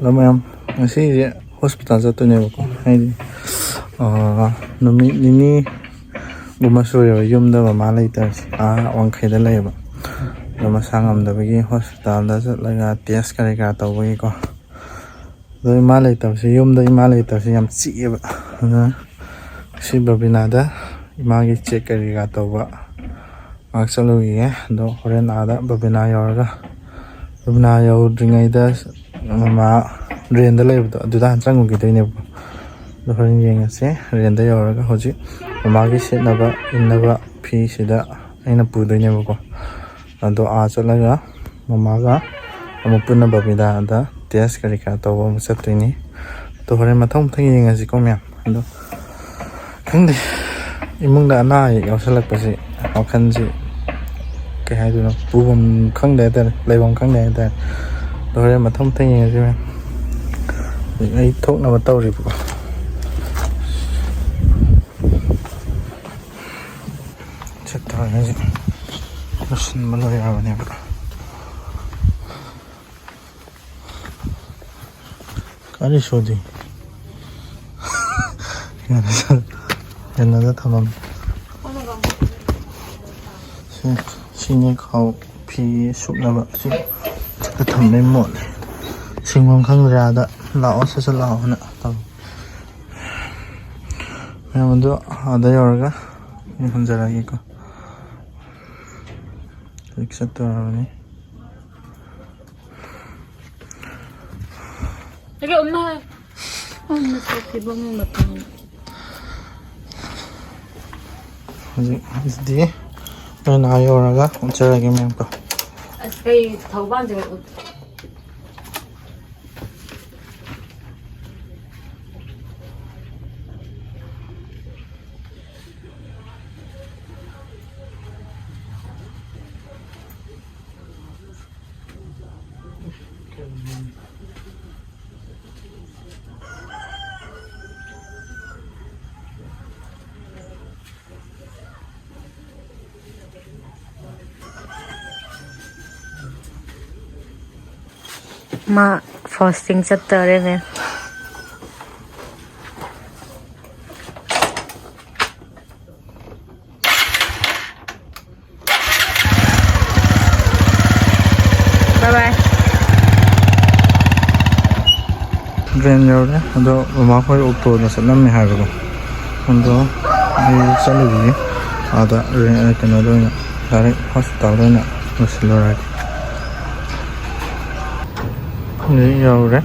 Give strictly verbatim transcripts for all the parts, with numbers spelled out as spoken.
ꯑꯗꯣ ꯃꯌꯥꯝ, ꯉꯁꯤꯁꯦ ꯍꯣꯁꯄꯤꯇꯥꯜ ꯆꯠꯇꯣꯏꯅꯦꯕꯀꯣ꯫ ꯍꯥꯏꯗꯤ, ꯑꯥ, ꯅꯨꯃꯤꯠ ꯅꯤꯅꯤꯒꯨꯝꯕ ꯁꯨꯔꯦꯕ ꯌꯨꯝꯗ ꯃꯃꯥ ꯂꯩꯇꯕꯁꯦ꯫ ꯑꯥ, ꯋꯥꯡꯈꯩꯗ ꯂꯩꯌꯦꯕ꯫ ꯑꯗꯣ ꯃꯁꯥ ꯉꯝꯗꯕꯒꯤ ꯍꯣꯁꯄꯤꯇꯥꯜꯗ ꯆꯠꯂꯒ ꯇꯦꯁ ꯀꯔꯤ ꯀꯔꯥ ꯇꯧꯕꯒꯤꯀꯣ꯫ ꯑꯗꯣ ꯏꯃꯥ ꯂꯩꯇꯕꯁꯦ, ꯌꯨꯝꯗ ꯏꯃꯥ ꯂꯩꯇꯕꯁꯦ ꯌꯥꯝ ꯆꯤꯛꯑꯦꯕ꯫ ꯑꯗꯨꯅ ꯁꯤ ꯕꯕꯤꯅꯥꯗ ꯏꯃꯥꯒꯤ ꯆꯦꯛ ꯀꯔꯤ ꯀꯔꯥ ꯇꯧꯕ ꯉꯥꯏꯍꯥꯛ ꯆꯠꯂꯨꯈꯤꯒꯦ꯫ ꯑꯗꯣ ꯍꯣꯔꯦꯟ ꯑꯥꯗ ꯕꯕꯤꯅꯥ ꯌꯧꯔꯒ, ꯕꯕꯤꯅꯥ ꯌꯧꯗ꯭ꯔꯤꯉꯩꯗ ꯃꯃꯥ ꯔꯦꯟꯗ ꯂꯩꯕꯗꯣ, ꯑꯗꯨꯗ ꯍꯥꯟꯅ ꯆꯪꯉꯨꯈꯤꯗꯣꯏꯅꯦꯕꯀꯣ꯫ ꯑꯗꯣ ꯍꯣꯔꯦꯟ ꯌꯦꯡꯉꯁꯦ꯫ ꯔꯦꯟꯗ ꯌꯧꯔꯒ ꯍꯧꯖꯤꯛ ꯃꯃꯥꯒꯤ ꯁꯦꯠꯅꯕ ꯏꯟꯅꯕ ꯐꯤꯁꯤꯗ ꯑꯩꯅ ꯄꯨꯗꯣꯏꯅꯦꯕꯀꯣ꯫ ꯑꯗꯣ ꯑꯥ ꯆꯠꯂꯒ ꯃꯃꯥꯒ ꯑꯃꯨꯛ ꯄꯨꯟꯅ ꯕꯕꯤꯅꯥꯗ ꯇꯦꯁ ꯀꯔꯤ ꯀꯔꯥ ꯇꯧꯕ ꯑꯃꯨꯛ ꯆꯠꯇꯣꯏꯅꯤ꯫ ꯑꯗꯣ ꯍꯣꯔꯦꯟ ꯃꯊꯪ ꯃꯊꯪ ꯌꯦꯡꯉꯁꯤꯀꯣ ꯃꯌꯥꯝ꯫ ꯑꯗꯣ ꯈꯪꯗꯦ, ꯏꯃꯨꯡꯗ ꯑꯅꯥ ꯑꯌꯦꯛ ꯌꯥꯎꯁꯜꯂꯛꯄꯁꯤ ꯋꯥꯈꯜꯁꯤ ꯀꯩ ꯍꯥꯏꯗꯣꯏꯅꯣ, ꯄꯨꯐꯝ ꯈꯪꯗꯦ ꯍꯥꯏꯇꯥꯔꯦ, ꯂꯩꯐꯝ ꯈꯪꯗꯦ ꯍꯥꯏꯇꯥꯔꯦ꯫ ꯑꯗꯣ ꯍꯣꯔꯦꯟ ꯃꯊꯪ ꯃꯊꯪ ꯌꯦꯡꯉꯁꯤ ꯃꯌꯥꯝ꯫ ꯍꯧꯖꯤꯛ ꯑꯩ ꯊꯣꯛꯅꯕ ꯇꯧꯔꯤꯕꯀꯣ꯫ ꯆꯠꯇꯧꯔꯦ ꯍꯧꯖꯤꯛ꯫ ꯂꯣꯏꯁꯤꯟꯕ ꯂꯣꯏꯔꯕꯅꯦꯕ꯫ ꯀꯔꯤ ꯁꯨꯗꯤ? ꯍꯦꯟꯅꯗ ꯊꯝꯃꯝ꯫ ꯁꯤ, ꯁꯤꯅꯤ ꯈꯥꯎ ꯐꯤ ꯁꯨꯞꯅꯕ꯫ ꯁꯤ ꯊꯝꯕꯩ ꯃꯣꯠꯂꯦ꯫ ꯁꯤꯡꯐꯝ ꯈꯪꯗ꯭ꯔꯦ ꯑꯥꯗ꯫ ꯂꯥꯛꯑꯣ, ꯁꯠ ꯁꯠ ꯂꯥꯛꯑꯣꯅ ꯇꯧ꯫ ꯃꯌꯥꯝ ꯑꯗꯨ ꯑꯥꯗ ꯌꯧꯔꯒ ꯑꯩ ꯍꯣꯟꯖꯔꯛꯑꯒꯦꯀꯣ꯫ ꯍꯧꯖꯤꯛ ꯆꯠꯇꯣꯔꯕꯅꯤ꯫ ꯍꯧꯖꯤꯛ ꯑꯗꯨꯗꯤ ꯅꯣꯏ ꯅꯥ ꯌꯧꯔꯒ ꯎꯠꯆꯔꯒꯦ ꯃꯌꯥꯝꯀꯣ꯫ ꯑꯁ, ꯀꯩ ꯊꯧꯕꯥꯜꯁꯦ ꯎꯠ-, ꯃꯥ Fasting ꯆꯠꯇꯔꯦꯅꯦ꯫ Bye bye. ꯇ꯭ꯔꯦꯟ ꯌꯧꯔꯦ꯫ ꯑꯗꯣ ꯃꯃꯥꯈꯣꯏ ꯑꯣꯛꯇꯣꯗ ꯆꯠꯂꯝꯃꯦ ꯍꯥꯏꯕꯀꯣ꯫ ꯑꯗꯣ ꯑꯩ ꯆꯠꯂꯨꯈꯤꯒꯦ꯫ ꯑꯥꯗ ꯔꯦ-, ꯀꯩꯅꯣꯗ ꯑꯣꯏꯅ, ꯗꯥꯏꯔꯦꯛ ꯍꯣꯁꯄꯤꯇꯥꯜꯗ ꯑꯣꯏꯅ ꯂꯣꯏꯁꯤꯜꯂꯨꯔꯒꯦ꯫ ꯍꯧꯖꯤꯛ ꯌꯧꯔꯦ꯫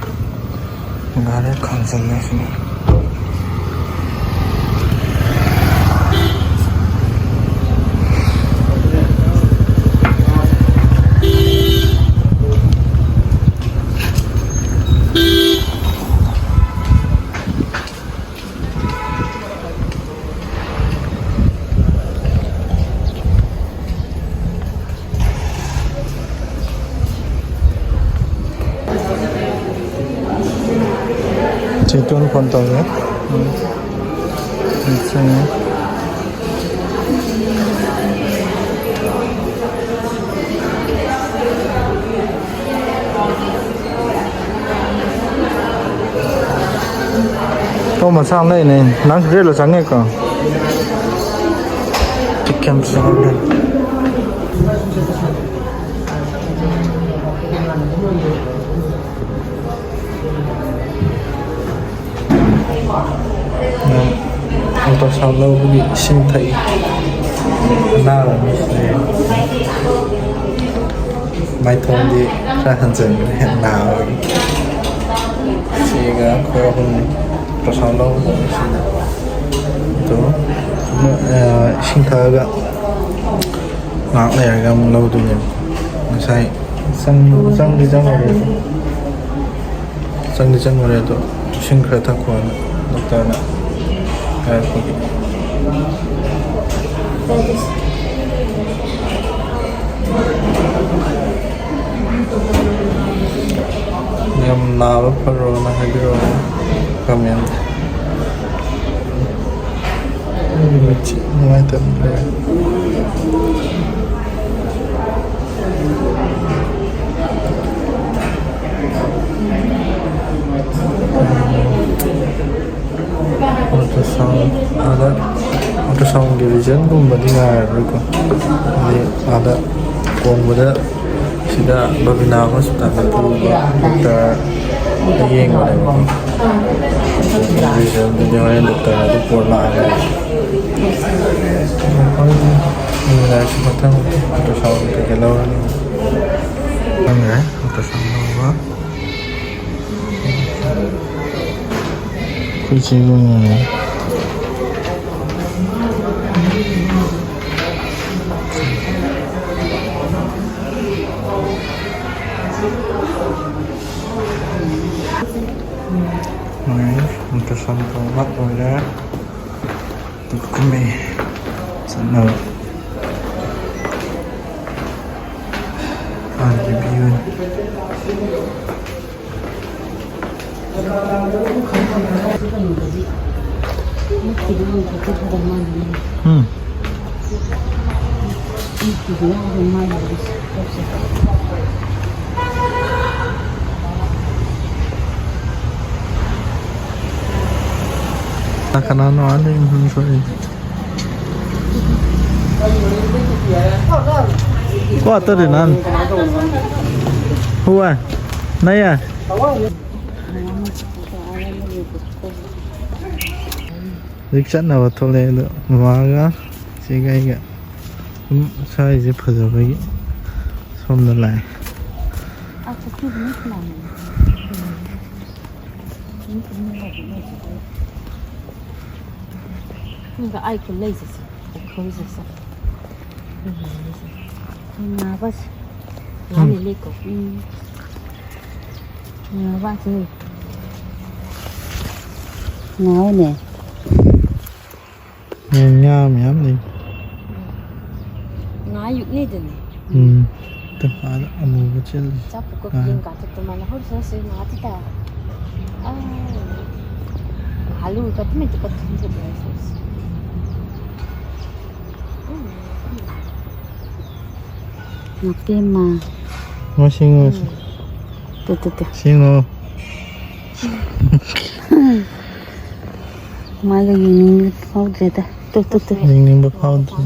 ꯒꯥꯔꯤ ꯈꯥꯝꯖꯤꯜꯂꯦ ꯁꯤꯅ꯫ ꯆꯦꯇꯣꯟ ꯐꯣꯟ ꯇꯧꯔꯦ꯫ ꯎꯝ꯫ ꯎꯝ꯫ ꯇꯣ ꯃꯆꯥ ꯑꯃ ꯂꯩꯅꯦ꯫ ꯅꯪ ꯒ꯭ꯔꯦꯗ ꯆꯪꯉꯦꯀꯣ? ꯄꯤꯛ ꯌꯥꯝ ꯆꯥꯎꯔꯦ꯫ ꯅꯪ ultrasound ꯂꯧꯕꯒꯤ ꯏꯁꯤꯡ ꯊꯛꯏ꯫ ꯑꯅꯥꯕ ꯃꯤꯁꯤꯅꯦ꯫ ꯃꯥꯏꯊꯣꯡꯗꯤ ꯈꯔ ꯍꯟꯖꯤꯟꯈ꯭ꯔꯦ ꯅꯥꯕꯒꯤ꯫ ꯏꯆꯦꯒ ꯑꯩꯈꯣꯏ ꯑꯍꯨꯝ ultrasound ꯂꯧꯕ ꯆꯠꯂꯦ꯫ ꯑꯗꯣ, ꯑ, ꯏꯁꯤꯡ ꯊꯛꯑꯒ ꯉꯥꯏꯍꯥꯛ ꯂꯩꯔꯒ ꯑꯃꯨꯛ ꯂꯧꯗꯣꯏꯅꯦꯕ꯫ ꯉꯁꯥꯏ ꯆꯪ-, ꯆꯪꯗꯤ ꯆꯪꯉꯨꯔꯦ꯫ ꯆꯪꯗꯤ ꯆꯪꯉꯨꯔꯦ ꯑꯗꯣ, ꯏꯁꯤꯡ ꯈꯔ ꯊꯛꯈꯣꯅ ꯗꯣꯛꯇꯔꯅ ꯍꯥꯏꯔꯛꯄꯒꯤ꯫ ꯌꯥꯝ ꯅꯥꯕ ꯐꯔꯣꯅ ꯍꯥꯏꯕꯤꯔꯛꯑꯣ comment꯫ ꯑꯩꯒꯤ ꯃꯤꯠꯁꯤ ꯅꯨꯡꯉꯥꯏꯇꯕꯅ ꯂꯣꯏꯔꯦ꯫ ꯑꯜꯇ꯭ꯔꯥꯁꯥꯎꯟ ꯑꯥꯗ, ꯑꯜꯇ꯭ꯔꯥꯁꯥꯎꯟꯒꯤ ꯔꯤꯖꯜꯒꯨꯝꯕꯗꯤ ꯉꯥꯏꯔꯔꯣꯏꯀꯣ꯫ ꯍꯥꯏꯗꯤ ꯑꯥꯗ ꯀꯣꯡꯕꯗ ꯁꯤꯗ ꯕꯕꯤꯅꯥ ꯍꯣꯁꯄꯤꯇꯥꯜꯗ ꯄꯨꯕ ꯗꯣꯛꯇꯔ ꯌꯦꯡꯕꯅꯦꯕꯀꯣ꯫ ꯔꯤꯖꯜꯗꯨꯗꯤ ꯍꯣꯔꯦꯟ ꯗꯣꯛꯇꯔꯅ ꯑꯗꯨ ꯄꯨꯔ ꯂꯥꯛꯑꯅꯤ꯫ ꯍꯣꯔꯦꯟ ꯌꯦꯡꯃꯤꯟꯅꯔꯁꯤ ꯃꯊꯪ ꯑꯜꯇ꯭ꯔꯥꯁꯥꯎꯟ ꯀꯩꯀꯩ ꯂꯧꯔꯅꯤ꯫ ꯈꯪꯗ꯭ꯔꯦ ꯑꯜꯇ꯭ꯔꯥꯁꯥꯎꯟ ꯂꯧꯕ꯫ ꯑꯩꯈꯣꯏ ꯆꯦꯒ ꯉꯥꯏꯔꯦ꯫ ꯂꯣꯏꯔꯦ, ꯑꯜꯇ꯭ꯔꯥꯁꯥꯎꯟ ꯇꯧꯕ ꯂꯣꯏꯔꯦ꯫ ꯑꯗꯨ ꯀꯨꯝꯃꯛꯑꯦ ꯆꯠꯅꯕ꯫ ꯍꯥꯟꯅꯒꯤ ꯚ꯭ꯌꯨꯅꯤ꯫ ꯎꯝ꯫ ꯀꯅꯥꯅꯣ ꯑꯥꯗ ꯏꯪꯈꯣꯜ ꯁꯣꯛꯏ? ꯀꯣ ꯑꯇꯩꯗꯤ ꯅꯍꯥꯟ ꯍꯨꯋꯥ ꯅꯌꯥ꯫ ꯍꯧꯖꯤꯛ ꯆꯠꯅꯕ ꯊꯣꯛꯂꯛꯑꯦ ꯑꯗꯣ ꯃꯃꯥꯒ ꯆꯦꯒ ꯑꯩꯒ ꯁꯨꯝ ꯁ꯭ꯋꯥꯏꯁꯦ ꯐꯖꯕꯒꯤ ꯁꯣꯝꯗ ꯂꯥꯛꯑꯦ꯫ ꯑꯗꯨꯒ ꯑꯩ ꯈꯨꯜ ꯂꯩꯁꯤꯁꯨ ꯎꯈ꯭ꯔꯨꯜꯁꯤꯁꯨ ꯉꯥꯕꯁꯦ ꯉꯥꯅꯤ ꯂꯩꯀꯣ꯫ ꯎꯝ꯫ ꯉꯥꯕꯁꯦ ꯉꯥꯎꯅꯦ꯫ ꯉꯥ ꯃꯌꯥꯝ ꯂꯩ꯫ ꯉꯥ ꯌꯨꯛꯅꯤꯗꯨꯅꯤ꯫ ꯎꯝ꯫ ꯑꯗ ꯑꯃꯨꯕ ꯆꯦꯜꯂꯤ꯫ ꯆꯥꯄꯨ ꯀꯣ ꯉꯥ꯫ ꯌꯦꯡ ꯀꯥꯇ ꯇꯨꯃꯥꯏꯅ ꯍꯧꯔꯁꯨ ꯁꯤ ꯉꯥ ꯇꯤꯇꯥ꯫ ꯑꯥ꯫ ꯉꯥ ꯂꯨ ꯀꯇꯃꯤ ꯇꯨ ꯀꯇꯨꯝ ꯆꯠꯂꯦ ꯁꯤ꯫ ꯅꯨꯄꯤꯃ꯫ ꯃꯁꯤꯡ ꯃꯁꯤꯡ꯫ Two, two, two. ꯁꯤꯡꯉꯣ꯫ ꯃꯥꯏꯒ ꯌꯦꯡꯅꯤꯡꯕ ꯐꯥꯎꯗ꯭ꯔꯦꯗ꯫ Two, two, two. ꯌꯦꯡꯅꯤꯡꯕ ꯐꯥꯎꯗ꯭ꯔꯦ꯫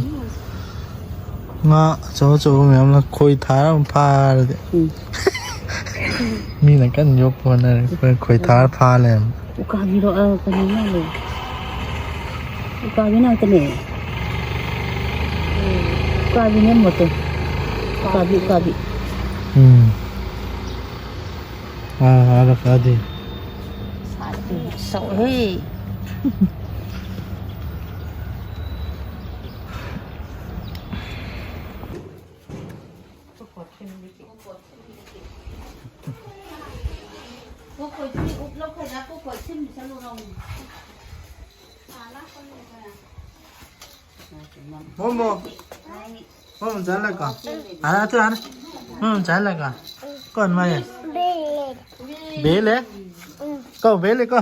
ꯉꯥ ꯑꯆꯧ ꯑꯆꯧꯕ ꯃꯌꯥꯝꯅ ꯈꯣꯏ ꯊꯥꯔ ꯑꯃ ꯐꯥꯔꯗꯤ꯫ ꯎꯝ꯫ ꯃꯤꯅ ꯀꯟꯅ ꯌꯣꯛꯄ ꯍꯣꯠꯅꯔꯦ, ꯑꯩꯈꯣꯏ ꯈꯣꯏ ꯊꯥꯔ ꯐꯥ ꯂꯩꯔꯝꯃꯦ꯫ ꯎꯀꯥꯕꯤꯔꯣ? ꯑ, ꯀꯩꯅꯣ ꯃꯥꯜꯂꯦ꯫ ꯎꯀꯥꯕꯤ ꯉꯥꯛꯇꯅꯦ꯫ ꯎꯀꯥꯕꯤꯅꯦ ꯃꯣꯠꯇꯣ꯫ ꯎꯀꯥꯕꯤ, ꯎꯀꯥꯕꯤ꯫ ꯎꯝ꯫ ꯑꯥ, ꯑꯥ, ꯐꯥꯗꯦ꯫ ꯁꯥꯎꯍꯦ꯫ ꯃꯣꯃꯣ꯫ ꯃꯣꯃꯣ ꯆꯥꯍꯜꯂꯦꯀꯣ? ꯑꯥ, ꯑꯗꯨ ꯍꯥꯟꯅ꯫ ꯃꯣꯃꯣ ꯆꯥꯍꯜꯂꯦꯀꯣ? ꯀꯣꯟ ꯃꯥꯌꯦ? ꯕꯦꯂꯦ? ꯀꯣ, ꯕꯦꯂꯦ ꯀꯣ?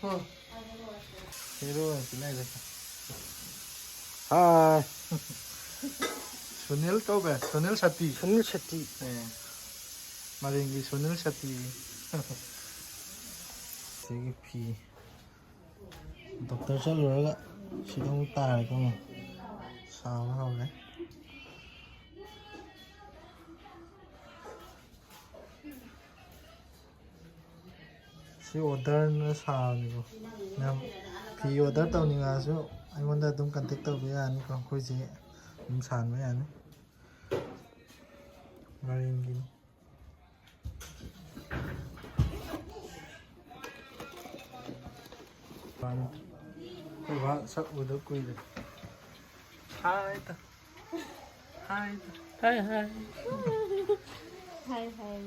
ꯎꯝ꯫ ꯍꯦꯔꯣ ꯑꯣꯏꯅ ꯄꯤꯅꯔꯦ꯫ ꯍꯥꯏ꯫ ꯁꯨꯅꯤꯜ ꯀꯧꯕ, ꯁꯨꯅꯤꯜ ꯁꯦꯠꯇꯤ꯫ ꯁꯨꯅꯤꯜ ꯁꯦꯠꯇꯤ꯫ ꯑꯦ, ꯃꯥꯂꯦꯝꯒꯤ ꯁꯨꯅꯤꯜ ꯁꯦꯠꯇꯤ꯫ ꯁꯤꯒꯤ ꯐꯤ꯫ ꯗꯣꯛꯇꯔ ꯆꯠꯂꯨꯔꯒ ꯁꯤꯗ ꯑꯃꯨꯛ ꯇꯥꯔꯦꯀꯣ ꯑꯃꯨꯛ꯫ ꯁꯥꯕ ꯍꯧꯔꯦ꯫ ꯁꯤ ꯑꯣꯔꯗꯔꯅ ꯁꯥꯕꯅꯤꯀꯣ꯫ ꯃꯌꯥꯝ ꯐꯤ ꯑꯣꯔꯗꯔ ꯇꯧꯅꯤꯡꯉꯛꯑꯁꯨ ꯑꯩꯉꯣꯟꯗ ꯑꯗꯨꯝ ꯀꯟꯇꯦꯛ ꯇꯧꯕ ꯌꯥꯅꯤꯀꯣ꯫ ꯑꯩꯈꯣꯏꯁꯦ ꯑꯗꯨꯝ ꯁꯥꯍꯟꯕ ꯌꯥꯅꯤ꯫ ꯃꯥꯂꯦꯝꯒꯤꯅꯤ꯫ ꯑꯩꯈꯣꯏ ꯕꯥ ꯁꯛ ꯎꯗ ꯀꯨꯏꯔꯦ꯫ ꯍꯥꯏ ꯇ-, ꯍꯥꯏ ꯇ-, ꯍꯥꯏ, ꯍꯥꯏ꯫ ꯍꯥꯏ, ꯍꯥꯏ꯫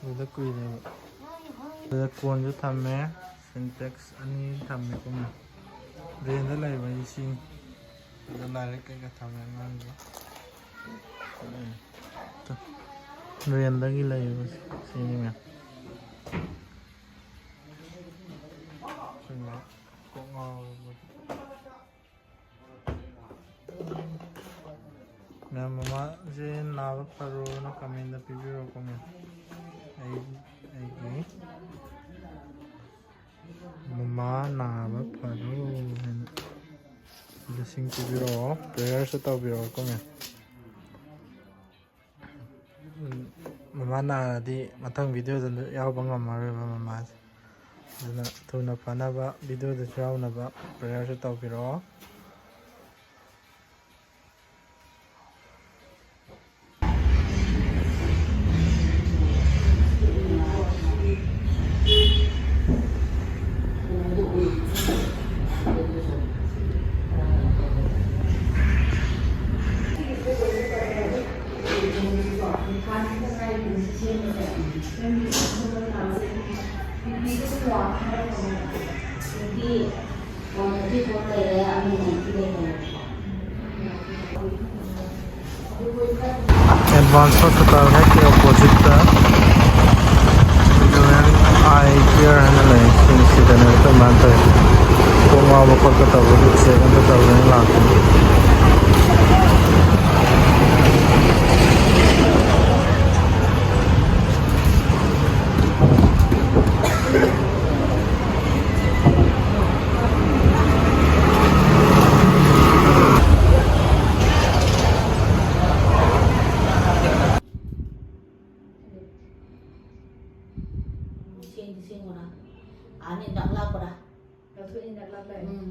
ꯎꯗ ꯀꯨꯏꯔꯦꯕ꯫ ꯑꯗꯨꯗ ꯀꯣꯟꯁꯨ ꯊꯝꯃꯦ, ꯁꯤꯟꯇꯦꯛꯁ ꯑꯅꯤ ꯊꯝꯃꯦ ꯄꯨꯟꯅ꯫ ꯗ꯭ꯔꯦꯟꯗ ꯂꯩꯕ ꯏꯁꯤꯡ꯫ ꯑꯗꯨ ꯂꯥꯏꯔꯤꯛ ꯀꯩꯀꯥ ꯊꯝꯃꯦ ꯑꯉꯥꯡꯒꯤ꯫ ꯎꯝ꯫ ꯇꯨ꯫ ꯗ꯭ꯔꯦꯟꯗꯒꯤ ꯂꯩꯕ ꯁꯤꯅꯤ ꯃꯌꯥꯝ꯫ ꯑꯩꯈꯣꯏ ꯃꯥ ꯀꯣꯛ ꯉꯥꯎꯔꯕ꯫ ꯃꯃꯥꯁꯦ ꯅꯥꯕ ꯐꯔꯣꯅ ꯀꯃꯦꯟꯗ ꯄꯤꯕꯤꯔꯣ, ꯀꯃꯦꯟ꯫ ꯑꯩ ꯑꯩꯒꯤ ꯃꯃꯥ ꯅꯥꯕ ꯐꯔꯣ ꯍꯥꯏꯅ ꯕ꯭ꯂꯦꯁꯤꯡ ꯄꯤꯕꯤꯔꯛꯑꯣ, ꯄ꯭ꯔꯦꯌꯔꯁꯨ ꯇꯧꯕꯤꯔꯛꯑꯣ, ꯀꯃꯦꯟ꯫ ꯎꯝ, ꯃꯃꯥ ꯅꯥꯔꯗꯤ ꯃꯊꯪ ꯚꯤꯗꯤꯑꯣꯗ ꯌꯥꯎꯕ ꯉꯝꯃꯔꯣꯏꯕ ꯃꯃꯥꯁꯦ꯫ ꯑꯗꯨꯅ ꯊꯨꯅ ꯐꯅꯕ ꯚꯤꯗꯤꯑꯣꯗꯁꯨ ꯌꯥꯎꯅꯕ ꯄ꯭ꯔꯦꯌꯔꯁꯨ ꯇꯧꯕꯤꯔꯛꯑꯣ꯫ ꯑꯦꯗꯚꯥꯟꯁ ꯍꯣꯁꯄꯤꯇꯥꯜ ꯍꯦꯛꯀꯤ ꯑꯣꯄꯣꯖꯤꯠꯇ ꯚꯤꯖꯨꯋꯦꯜ ꯑꯥꯏ ꯀꯤꯌꯔ ꯍꯥꯏꯅ ꯂꯩ꯫ ꯁꯤꯗꯅꯦ ꯑꯩꯈꯣꯏ ꯃꯥꯅ ꯇꯧꯔꯤꯁꯦ꯫ ꯀꯣꯛ ꯉꯥꯎꯕ ꯈꯣꯠꯄ ꯇꯧꯕꯒꯤ ꯆꯦꯛ ꯑꯝꯇ ꯇꯧꯒꯦꯅ ꯂꯥꯛꯄꯅꯤ꯫ ꯁꯦꯡꯗꯤ ꯁꯦꯡꯉꯨꯔꯥ? ꯑꯥ, ꯅꯦ ꯅꯛ ꯂꯥꯛꯄ꯭ꯔꯥ? ꯂꯧꯊꯣꯛꯏ, ꯅꯛ ꯂꯥꯛꯂꯦ꯫ ꯎꯝ꯫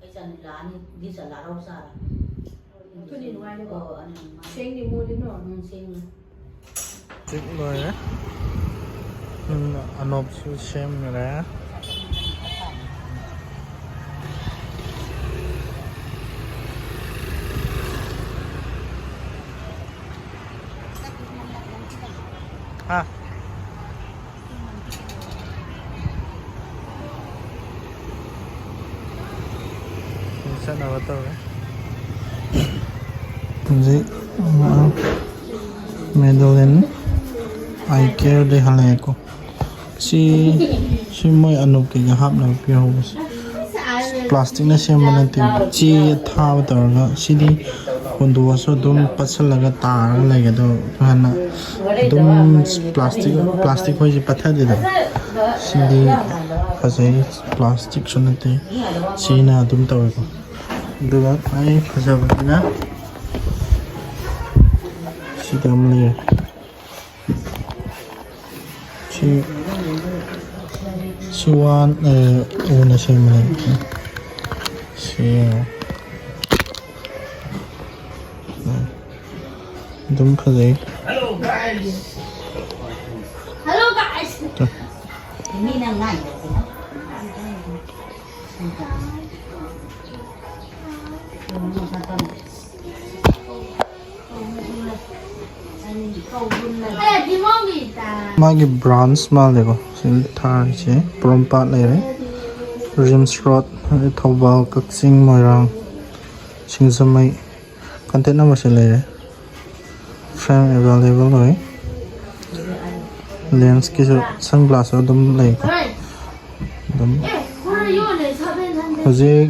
ꯑꯩ ꯆꯥꯅꯤ ꯂꯥꯛꯑꯅꯤ, ꯗꯤ ꯆꯠꯂꯛꯑꯔꯣ ꯆꯥꯔ꯫ ꯂꯧꯊꯣꯛꯏ, ꯅꯨꯡꯉꯥꯏꯅꯤꯀꯣ? ꯑꯣ, ꯑꯅꯤ ꯅꯨꯡꯉꯥꯏ꯫ ꯁꯦꯡꯗꯤ ꯃꯣꯠꯂꯤꯅꯣ? ꯎꯝ, ꯁꯦꯡꯉꯦ꯫ ꯍꯧꯖꯤꯛ ꯂꯣꯏꯔꯦ꯫ ꯎꯝ, ꯑꯅꯣꯞꯁꯨ ꯁꯦꯝꯈ꯭ꯔꯦ꯫ ꯍꯥ? ꯆꯠꯅꯕ ꯇꯧꯔꯦ꯫ ꯍꯧꯖꯤꯛ, ꯑ, ꯃꯦꯗꯣꯂꯤꯟ ꯑꯥꯏ ꯀꯤꯌꯔꯗꯩ ꯍꯜꯂꯛꯑꯦꯀꯣ꯫ ꯁꯤ, ꯁꯤ ꯃꯣꯏ ꯑꯅꯣꯞ ꯀꯩꯀꯥ ꯍꯥꯞꯅꯕ ꯄꯤꯍꯧꯕꯁꯦ꯫ ꯄ꯭ꯂꯥꯁꯇꯤꯛꯅ ꯁꯦꯝꯕ ꯅꯠꯇꯦꯕ꯫ ꯆꯦ ꯊꯥꯕ ꯇꯧꯔꯒ ꯁꯤꯗꯤ ꯀꯣꯟꯗꯣꯛꯑꯁꯨ ꯑꯗꯨꯝ ꯄꯠꯁꯜꯂꯒ ꯇꯥꯔꯒ ꯂꯩꯒꯦ꯫ ꯑꯗꯣ ꯍꯥꯟꯅ ꯑꯗꯨꯝ ꯄ꯭ꯂꯥꯁꯇꯤꯛ ꯄ꯭ꯂꯥꯁꯇꯤꯛ ꯍꯣꯏꯁꯦ ꯄꯠꯊꯗꯦꯗꯅ꯫ ꯁꯤꯗꯤ ꯐꯖꯩ, ꯄ꯭ꯂꯥꯁꯇꯤꯛꯁꯨ ꯅꯠꯇꯦ꯫ ꯁꯤꯅ ꯑꯗꯨꯝ ꯇꯧꯋꯦꯀꯣ꯫ ꯑꯗꯨꯒ ꯈ꯭ꯋꯥꯏ ꯐꯖꯕꯁꯤꯅ ꯁꯤꯗ ꯑꯃ ꯂꯩꯔꯦ꯫ ꯁꯤ ꯁꯤ ꯋꯥꯟ ꯎꯅ ꯁꯦꯝꯕꯅꯦ꯫ ꯁꯤ ꯌꯦꯡꯉꯣ꯫ ꯑꯗꯨꯝ ꯐꯖꯩ꯫ Hello guys. ꯃꯤꯅ ꯉꯥꯏ꯫ ꯃꯥꯒꯤ ꯕ꯭ꯔꯥꯟꯁ ꯃꯥꯜꯂꯦꯀꯣ꯫ ꯁꯤ ꯊꯥꯔꯤꯁꯦ ꯄꯣꯔꯣꯝꯄꯥꯠ ꯂꯩꯔꯦ, ꯔꯤꯝꯁ ꯔꯣꯗ, ꯑꯗꯩ ꯊꯧꯕꯥꯜ, ꯀꯛꯆꯤꯡ, ꯃꯣꯏꯔꯥꯡ, ꯁꯤꯡꯖꯃꯩ꯫ ꯀꯟꯇꯦꯛ ꯅꯝꯕꯔꯁꯦ ꯂꯩꯔꯦ꯫ ꯐ꯭ꯔꯦꯝ ꯑꯦꯕꯥꯏꯂꯦꯕꯜ ꯑꯣꯏ꯫ ꯂꯦꯟꯁꯀꯤꯁꯨ ꯁꯟ ꯒ꯭ꯂꯥꯁꯁꯨ ꯑꯗꯨꯝ ꯂꯩꯀꯣ꯫ ꯑꯗꯨꯝ ꯍꯧꯖꯤꯛ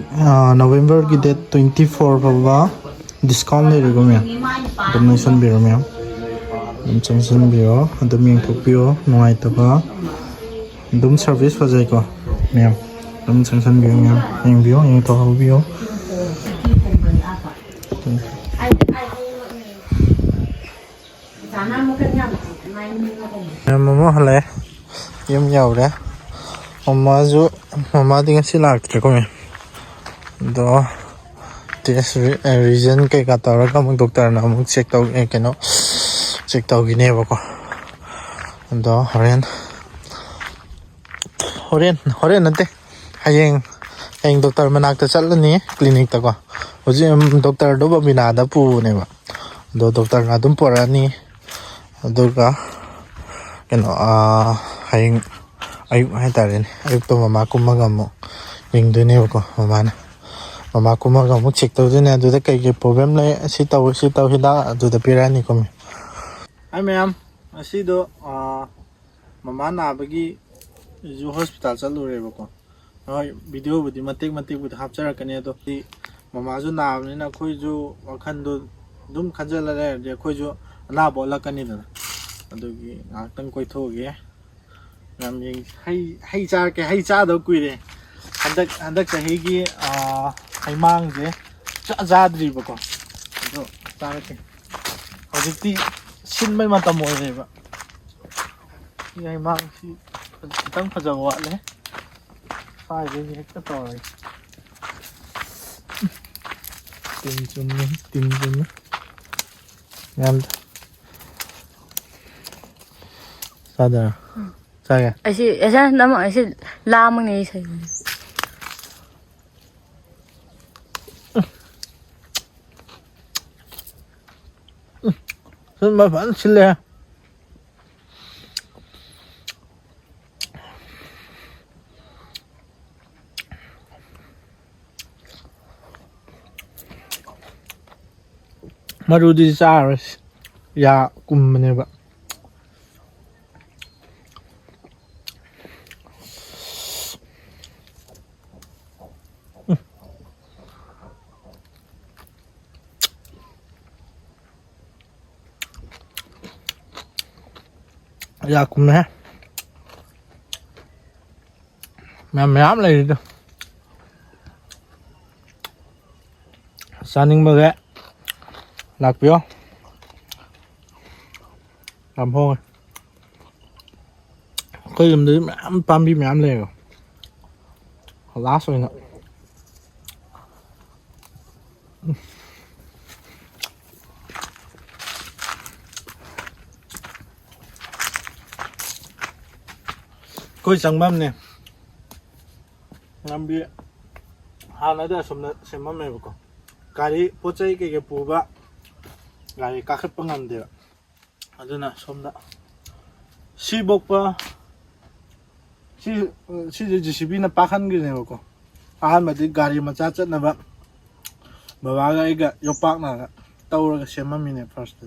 ꯅꯣꯕꯦꯝꯕꯔꯒꯤ ꯗꯦꯠ ꯇ꯭ꯋꯦꯟꯇꯤ ꯐꯣꯔ ꯐꯥꯎꯕ ꯗꯤꯁꯀꯥꯎꯟ ꯂꯩꯔꯤꯀꯣ ꯃꯌꯥꯝ꯫ ꯑꯗꯨꯝ ꯂꯩꯁꯟꯕꯤꯔꯣ ꯃꯌꯥꯝ꯫ ꯑꯗꯨꯝ ꯆꯪꯁꯤꯟꯕꯤꯔꯣ, ꯑꯗꯨꯝ ꯌꯦꯡꯊꯣꯛꯄꯤꯔꯣ꯫ ꯅꯨꯡꯉꯥꯏꯇꯕ ꯑꯗꯨꯝ ꯁꯥꯔꯚꯤꯁ ꯐꯖꯩꯀꯣ ꯃꯌꯥꯝ꯫ ꯑꯗꯨꯝ ꯆꯪꯁꯤꯟꯕꯤꯌꯨ ꯃꯌꯥꯝ, ꯌꯦꯡꯕꯤꯌꯨ, ꯌꯦꯡꯊꯣꯛꯍꯧꯕꯤꯌꯨ꯫ ꯃꯌꯥꯝ ꯑꯃ ꯍꯜꯂꯛꯑꯦ, ꯌꯨꯝ ꯌꯧꯔꯦ꯫ ꯃꯃꯥꯁꯨ, ꯃꯃꯥꯗꯤ ꯉꯁꯤ ꯂꯥꯛꯇ꯭ꯔꯦꯀꯣ ꯃꯌꯥꯝ꯫ ꯑꯗꯣ ꯇꯦꯁ ꯔꯤꯖꯟ ꯀꯩꯀꯥ ꯇꯧꯔꯒ ꯑꯃꯨꯛ ꯗꯣꯛꯇꯔꯅ ꯑꯃꯨꯛ ꯆꯦꯛ ꯇꯧ ꯑꯦ, ꯀꯩꯅꯣ ꯆꯦꯛ ꯇꯧꯈꯤꯅꯦꯕꯀꯣ꯫ ꯑꯗꯣ ꯍꯣꯔꯦꯟ ꯍꯣꯔꯦꯟ ꯍꯣꯔꯦꯟ ꯅꯠꯇꯦ, ꯍꯌꯦꯡ ꯍꯌꯦꯡ ꯗꯣꯛꯇꯔ ꯃꯅꯥꯛꯇ ꯆꯠꯂꯅꯤ, ꯀ꯭ꯂꯤꯅꯤꯛꯇꯀꯣ꯫ ꯍꯧꯖꯤꯛ ꯗꯣꯛꯇꯔꯗꯣ ꯕꯕꯤꯅꯥꯗ ꯄꯨꯕꯅꯦꯕ꯫ ꯑꯗꯣ ꯗꯣꯛꯇꯔꯅ ꯑꯗꯨꯝ ꯄꯨꯔꯛꯑꯅꯤ꯫ ꯑꯗꯨꯒ ꯀꯩꯅꯣ ꯍꯌꯦꯡ ꯑꯌꯨꯛ ꯍꯥꯏꯇꯥꯔꯦꯅꯦ, ꯑꯌꯨꯛꯇꯣ ꯃꯃꯥ ꯀꯨꯝꯃꯒ ꯑꯃꯨꯛ ꯌꯦꯡꯗꯣꯏꯅꯦꯕꯀꯣ꯫ ꯃꯃꯥꯅ ꯃꯃꯥ ꯀꯨꯝꯃꯒ ꯑꯃꯨꯛ ꯆꯦꯛ ꯇꯧꯗꯣꯏꯅꯦ꯫ ꯑꯗꯨꯗ ꯀꯩꯀꯩ ꯄ꯭ꯔꯣꯕ꯭ꯂꯦꯝ ꯂꯩ, ꯁꯤ ꯇꯧ ꯁꯤ ꯇꯧ ꯍꯤꯗꯥꯛ ꯑꯗꯨꯗ ꯄꯤꯔꯛꯑꯅꯤꯀꯣ꯫ ꯃꯤ ꯍꯥꯏ ꯃꯌꯥꯝ, ꯉꯁꯤꯗꯣ ꯃꯃꯥ ꯅꯥꯕꯒꯤ ꯍꯣꯁꯄꯤꯇꯥꯜ ꯆꯠꯂꯨꯔꯦꯕꯀꯣ꯫ ꯍꯣꯏ, ꯚꯤꯗꯤꯑꯣꯕꯨꯗꯤ ꯃꯇꯦꯛ ꯃꯇꯦꯛꯄꯨꯗꯤ ꯍꯥꯞꯆꯔꯛꯀꯅꯤ꯫ ꯑꯗꯣ ꯁꯤ ꯃꯃꯥꯁꯨ ꯅꯥꯕꯅꯤꯅ ꯑꯩꯈꯣꯏꯁꯨ ꯋꯥꯈꯜꯗꯣ ꯑꯗꯨꯝ ꯈꯟꯖꯜꯂ ꯂꯩꯔꯗꯤ ꯑꯩꯈꯣꯏꯁꯨ ꯑꯅꯥꯕ ꯑꯣꯜꯂꯛꯀꯅꯤꯗꯅ꯫ ꯑꯗꯨꯒꯤ ꯉꯥꯏꯍꯥꯛꯇꯪ ꯀꯣꯏꯊꯣꯛꯎꯒꯦ꯫ ꯌꯥꯝ ꯌꯦꯡ-, ꯍꯩ, ꯍꯩ ꯆꯥꯔꯛꯀꯦ꯫ ꯍꯩ ꯆꯥꯗꯕ ꯀꯨꯏꯔꯦ꯫ ꯍꯟꯗꯛ, ꯍꯟꯗꯛ ꯆꯍꯤꯒꯤ, ꯑꯥ, ꯍꯩꯃꯥꯡꯁꯦ ꯆꯥ-, ꯆꯥꯗ꯭ꯔꯤꯕꯀꯣ꯫ ꯑꯗꯣ ꯆꯥꯔꯛꯀꯦ꯫ ꯍꯧꯖꯤꯛꯇꯤ ꯁꯤꯟꯕꯩ ꯃꯇꯝ ꯑꯣꯏꯔꯦꯕ꯫ ꯁꯤ ꯍꯩꯃꯥꯡꯁꯤ ꯈꯤꯇꯪ ꯐꯖꯕ ꯋꯥꯠꯂꯦ꯫ ꯁ꯭ꯋꯥꯏꯗꯩ ꯍꯦꯛꯇ ꯇꯧꯔꯒꯦ꯫ ꯇꯤꯟ ꯆꯨꯝꯃꯦ, ꯇꯤꯟ ꯆꯨꯝꯃꯦ꯫ ꯌꯥꯝ ꯆꯥꯗꯔ? ꯎꯝ꯫ ꯆꯥꯒꯦ꯫ ꯑꯁꯤ, ꯑꯁꯤ ꯅꯝꯃꯣ, ꯑꯁꯤ ꯂꯥꯝꯃꯅꯦ ꯑꯩ ꯁꯩ꯫ ꯁꯤꯟꯕ ꯐꯖꯅ ꯁꯤꯜꯂꯦ꯫ ꯃꯔꯨꯗꯤ ꯆꯥꯔꯔꯣꯏ, ꯌꯥ ꯀꯨꯝꯕꯅꯦꯕ꯫ ꯌꯥ ꯀꯨꯝꯃꯦꯍꯦ꯫ ꯃꯌꯥꯝ, ꯃꯌꯥꯝ ꯂꯩꯔꯤꯗ꯫ ꯆꯥꯅꯤꯡꯕꯒꯩ ꯂꯥꯛꯄꯤꯌꯣ꯫ ꯌꯥꯝ ꯍꯣꯡꯉꯦ꯫ ꯑꯩꯈꯣꯏ ꯌꯨꯝꯗꯗꯤ ꯃꯌꯥꯝ, ꯄꯥꯝꯕꯤ ꯃꯌꯥꯝ ꯂꯩꯌꯦꯕ꯫ Last ꯑꯣꯏꯅ꯫ ꯑꯩꯈꯣꯏ ꯆꯪꯐꯝꯅꯦ꯫ ꯂꯝꯕꯤ ꯍꯥꯟꯅꯗꯤ ꯑꯁꯣꯝꯗ ꯁꯦꯝꯃꯝꯃꯦꯕꯀꯣ꯫ ꯒꯥꯔꯤ, ꯄꯣꯠ ꯆꯩ ꯀꯩꯀꯩ ꯄꯨꯕ ꯒꯥꯔꯤ ꯀꯥꯈꯠꯄ ꯉꯝꯗꯦꯕ꯫ ꯑꯗꯨꯅ ꯁꯣꯝꯗ ꯁꯤꯐꯧꯄ ꯁꯤ, ꯁꯤꯁꯦ JCBꯅ ꯄꯥꯛꯍꯟꯈ꯭ꯔꯤꯅꯦꯕꯀꯣ꯫ ꯑꯍꯥꯟꯕꯗꯤ ꯒꯥꯔꯤ ꯃꯆꯥ ꯆꯠꯅꯕ ꯕꯕꯥꯒ ꯑꯩꯒ ꯌꯣꯄꯥꯛꯅꯒ ꯇꯧꯔꯒ ꯁꯦꯝꯃꯝꯃꯤꯅꯦ first꯫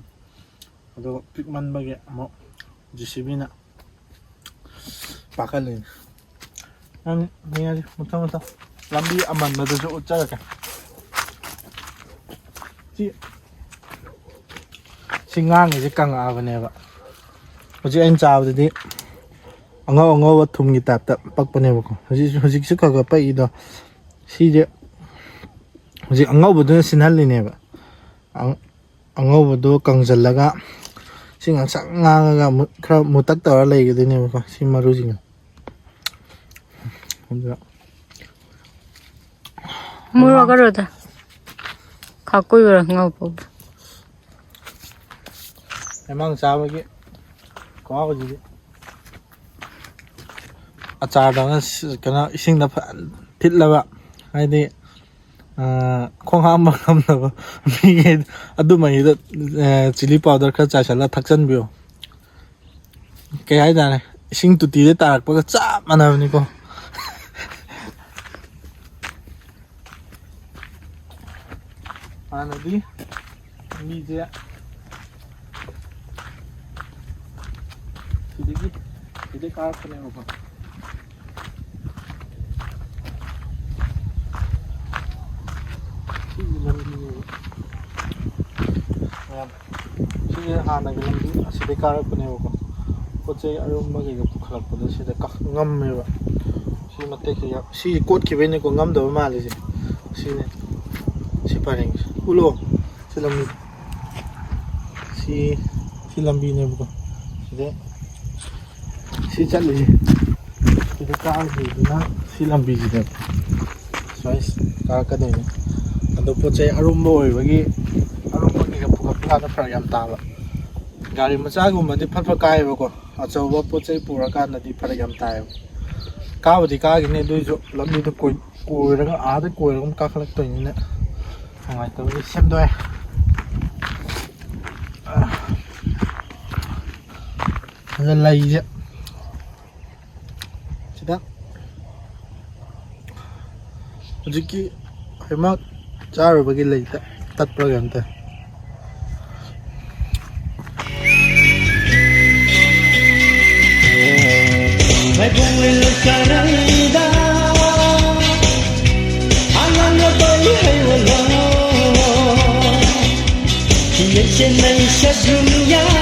ꯑꯗꯨꯒ ꯄꯤꯛꯃꯟꯕꯒꯤ ꯑꯃꯨꯛ JCBꯅ ꯄꯥꯛꯍꯜꯂꯤꯅꯦ꯫ ꯅꯪ ꯌꯦꯡꯉꯁꯤ ꯃꯊꯪ ꯃꯊꯪ꯫ ꯂꯝꯕꯤ ꯑꯃꯟꯕꯗꯁꯨ ꯎꯠꯆꯔꯛꯀꯦ꯫ ꯁꯤ ꯉꯥꯡꯉꯤꯁꯦ ꯀꯪꯉꯛꯑꯕꯅꯦꯕ꯫ ꯍꯧꯖꯤꯛ ꯑꯩꯅ ꯆꯥꯕꯗꯗꯤ ꯑꯉꯧ ꯑꯉꯧꯕ ꯊꯨꯝꯒꯤ ꯇꯥꯏꯞꯇ ꯄꯛꯄꯅꯦꯕꯀꯣ꯫ ꯍꯧꯖꯤꯛ ꯍꯧꯖꯤꯛꯁꯨ ꯈꯔ ꯈꯔ ꯄꯛꯏꯗꯣ꯫ ꯁꯤꯁꯦ ꯍꯧꯖꯤꯛ ꯑꯉꯧꯕꯗꯨꯅ ꯁꯤꯟꯍꯜꯂꯤꯅꯦꯕ꯫ ꯑꯉꯧꯕꯗꯣ ꯀꯪꯁꯤꯜꯂꯒ ꯁꯤ ꯉꯥꯡꯁꯪ ꯉꯥꯡꯉꯒ ꯈꯔ ꯃꯨꯇꯛ ꯇꯧꯔ ꯂꯩꯒꯗꯣꯏꯅꯦꯕꯀꯣ, ꯁꯤ ꯃꯔꯨꯁꯤꯡꯅ꯫ ꯑꯗꯨꯒ ꯃꯨꯔꯒꯔꯣꯗ ꯈꯥꯛꯀꯨꯏꯕ꯭ꯔꯥ ꯉꯧꯕꯕꯨ꯫ ꯃꯃꯥꯡ ꯆꯥꯕꯒꯤ ꯈꯨꯍꯥꯎꯁꯤꯗꯤ꯫ ꯑꯆꯥꯔꯗ ꯀꯩꯅꯣ ꯏꯁꯤꯡꯗ ꯐꯖꯅ ꯊꯤꯠꯂꯕ, ꯍꯥꯏꯗꯤ ꯈꯣꯡ ꯍꯥꯝꯕ ꯉꯝꯗꯕ ꯃꯤꯈꯩ ꯑꯗꯨꯃꯩꯗ ꯆꯤꯂꯤ ꯄꯥꯎꯗꯔ ꯈꯔ ꯆꯥꯏꯁꯤꯜꯂꯒ ꯊꯛꯆꯟꯕꯤꯌꯣ꯫ ꯀꯩ ꯍꯥꯏꯇꯥꯔꯦ, ꯏꯁꯤꯡ ꯇꯣꯇꯤꯗ ꯇꯥꯔꯛꯄꯒ ꯆꯞ ꯃꯥꯟꯅꯕꯅꯤꯀꯣ꯫ ꯍꯥꯟꯅꯗꯤ ꯃꯤꯁꯦ ꯁꯤꯗꯒꯤ ꯁꯤꯗꯩ ꯀꯥꯔꯛꯄꯅꯦꯕꯀꯣ꯫ ꯁꯤꯒꯤ ꯂꯝꯕꯤꯅꯦꯕ꯫ ꯃꯌꯥꯝ ꯁꯤꯁꯦ ꯍꯥꯟꯅꯒꯤ ꯂꯝꯕꯤ ꯑꯁꯤꯗꯩ ꯀꯥꯔꯛꯄꯅꯦꯕꯀꯣ꯫ ꯄꯣꯠ ꯆꯩ ꯑꯔꯨꯝꯕ ꯀꯩꯀꯥ ꯄꯨꯈꯠꯂꯛꯄꯗ ꯁꯤꯗ ꯀꯛ ꯉꯝꯃꯦꯕ꯫ ꯁꯤ ꯃꯇꯦꯛꯁꯦ ꯌꯥꯝ ꯁꯤ ꯀꯣꯠꯈꯤꯕꯩꯅꯦꯀꯣ ꯉꯝꯗꯕ ꯃꯥꯜꯂꯤꯁꯦ꯫ ꯁꯤꯅꯦ ꯁꯤ ꯄꯔꯦꯡꯁꯦ ꯎꯠꯂꯣ꯫ ꯁꯤ ꯂꯝꯕꯤ ꯁꯤ ꯁꯤ ꯂꯝꯕꯤꯅꯦꯕꯀꯣ꯫ ꯁꯤꯗ ꯁꯤ ꯆꯠꯂꯤꯁꯦ ꯁꯤꯗ ꯀꯥꯔꯈꯤꯕꯗꯨꯅ ꯁꯤ ꯂꯝꯕꯤꯁꯤꯅꯦꯕ꯫ ꯁꯨꯃꯥꯏꯅ ꯀꯥꯔꯛꯀꯗꯣꯏꯅꯤ꯫ ꯑꯗꯣ ꯄꯣꯠ ꯆꯩ ꯑꯔꯨꯝꯕ ꯑꯣꯏꯕꯒꯤ ꯑꯔꯨꯝꯕ ꯀꯩꯀꯥ ꯄꯨꯈꯠꯄ ꯀꯥꯟꯗ ꯐꯔꯛ ꯌꯥꯝ ꯇꯥꯕ꯫ ꯒꯥꯔꯤ ꯃꯆꯥꯒꯨꯝꯕꯗꯤ ꯐꯠ ꯐꯠ ꯀꯥꯏꯌꯦꯕꯀꯣ꯫ ꯑꯆꯧꯕ ꯄꯣꯠ ꯆꯩ ꯄꯨꯔꯀꯥꯟꯗꯗꯤ ꯐꯔꯛ ꯌꯥꯝ ꯇꯥꯏꯌꯦꯕ꯫ ꯀꯥꯕꯨꯗꯤ ꯀꯥꯈꯤꯅꯤ, ꯑꯗꯨꯏꯁꯨ ꯂꯝꯕꯤꯗꯣ ꯀꯣꯏ ꯀꯣꯏꯔꯒ ꯑꯥꯗ ꯀꯣꯏꯔꯒ ꯑꯃꯨꯛ ꯀꯥꯈꯠꯂꯛꯇꯣꯏꯅꯤꯅ ꯅꯨꯡꯉꯥꯏꯇꯕꯒꯤ ꯁꯦꯝꯗꯣꯛꯑꯦ꯫ ꯑꯗ ꯂꯩꯁꯦ ꯁꯤꯗ ꯍꯧꯖꯤꯛꯀꯤ ꯍꯩꯃꯥꯛ ꯆꯥꯔꯨꯕꯒꯤ ꯂꯩ ꯇꯠꯄ꯭ꯔꯥ ꯀꯩꯅꯣꯝ ꯇꯧꯋꯦ꯫ Yeshena isha dunia.